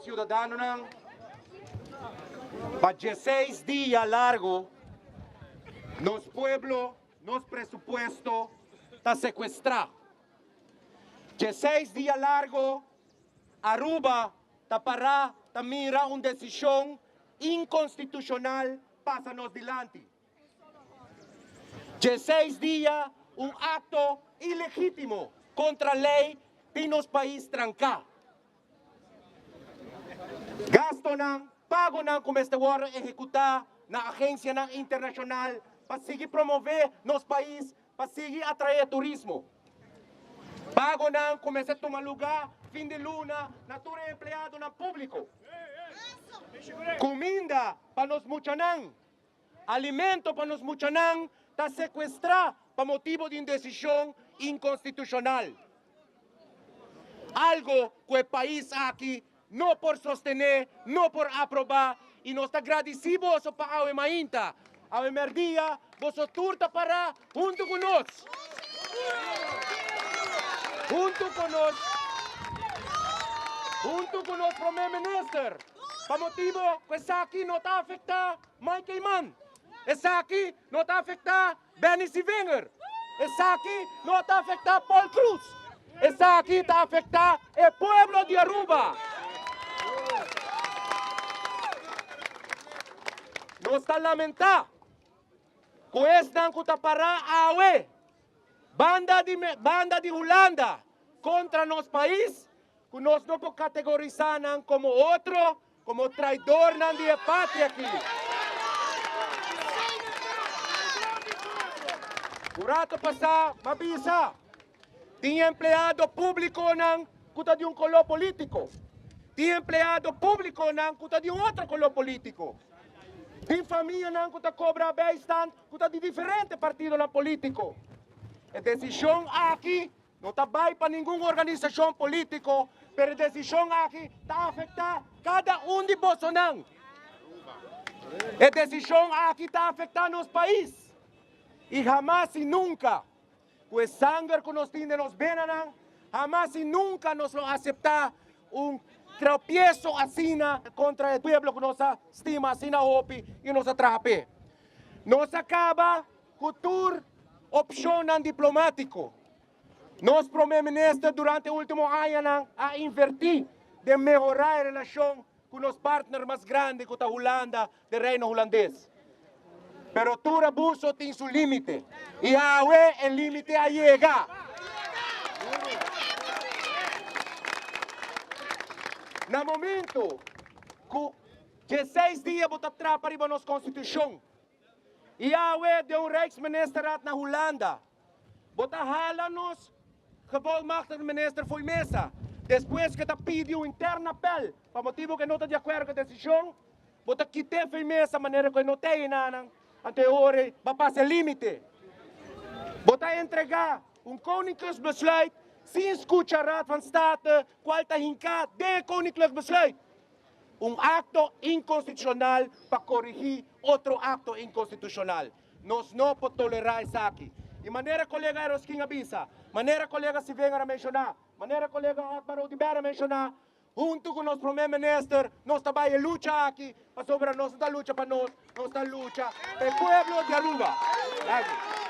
Conciudadanonan, pa 16 dia largo, nos pueblo, nos presupuesto ta secuestra. 16 dia largo, Aruba ta para ta mira un decision inconstitucional pasa nos dilanti. 16 dia un acto ilegitimo contra ley tin nos pais tranca. Gastonan, pagonan cu mester wordo ehecuta na agencianan internacional pa sigui promove nos pais, pa sigui atrae turismo. Pagonan cu mester tuma luga fin di luna na tur e empleadonan publico. Cuminda pa nos muchanan. Alimento pa nos muchanan ta secuestra pa motibo di un decision inconstitucional. Algo cu e pais aki no por sostene, no por aproba y nos ta gradici boso pa awe mainta, awe merdia boso tur ta para hunto cu nos. Hunto cu nos, hunto cu nos Prome Minister, pa motibo cu esaki no ta afecta Mike Eman. Esaki no ta afecta Benny Sevinger. Esaki no ta afecta Paul Croes. Esaki ta afecta e pueblo di Aruba. Nos ta lamenta cu esnan cu ta para awe banda di banda di Hulanda contra nos pais, cu nos no por categorisa nan como otro, como traidornan di e patria aki. Un rato pasá m'a bisa, tin empleado públiconan cu ta di un color político, tin empleado públiconan cu ta di un otro color político, tin famianan cu ta cobra bijstand cu ta di diferente partidonan político. E decision aki no ta bai pa ningun organisacion politico, pero e decision aki ta afecta cada un di bosonan. E decision aki ta afecta nos pais. Y hamas y nunca, cu e sanger cu nos tin den nos benanan, hamas y nunca nos lo acepta un tropiezo asina contra e pueblo cu nos a stima asina hopi y nos a traha p'e. Nos a caba cu tur opcionnan diplomatico. Nos Prome Minister durante e ultimo añanan a inverti den mehora e relacion cu nos partner mas grandi cu ta Hulanda, den Reino Hulandes. Pero tur abuso tin su limite y awe e limite a yega. Na momento cu 16 dia bo ta trapa riba nos Constitucion y awe den un Rijksministerraad na Hulanda bo ta hala nos Gevolmachtigde minister fo'i mesa despues cu e ta pidi un intern appel pa motibo cu e no ta di acuerdo cu e decision, bo ta kit'e fo'i mesa manera cu e no ta einanan, anto e ora ei bo a pasa e limite. Bo ta entrega un Koninklijk Besluit sin scucha Raad van State cual ta hinca den e Koninklijk Besluit. Un acto inconstitucional pa corigi otro acto inconstitucional. Nos no por tolera esaki. Y manera colega Eroskin a bisa, manera colega Sivenger a menciona, manera colega Otmar Oduber a menciona, hunto cu nos Prome Minister nos ta bay e lucha aki, pasobra nos no ta lucha pa nos, nos ta lucha pa e pueblo di Aruba. Danki.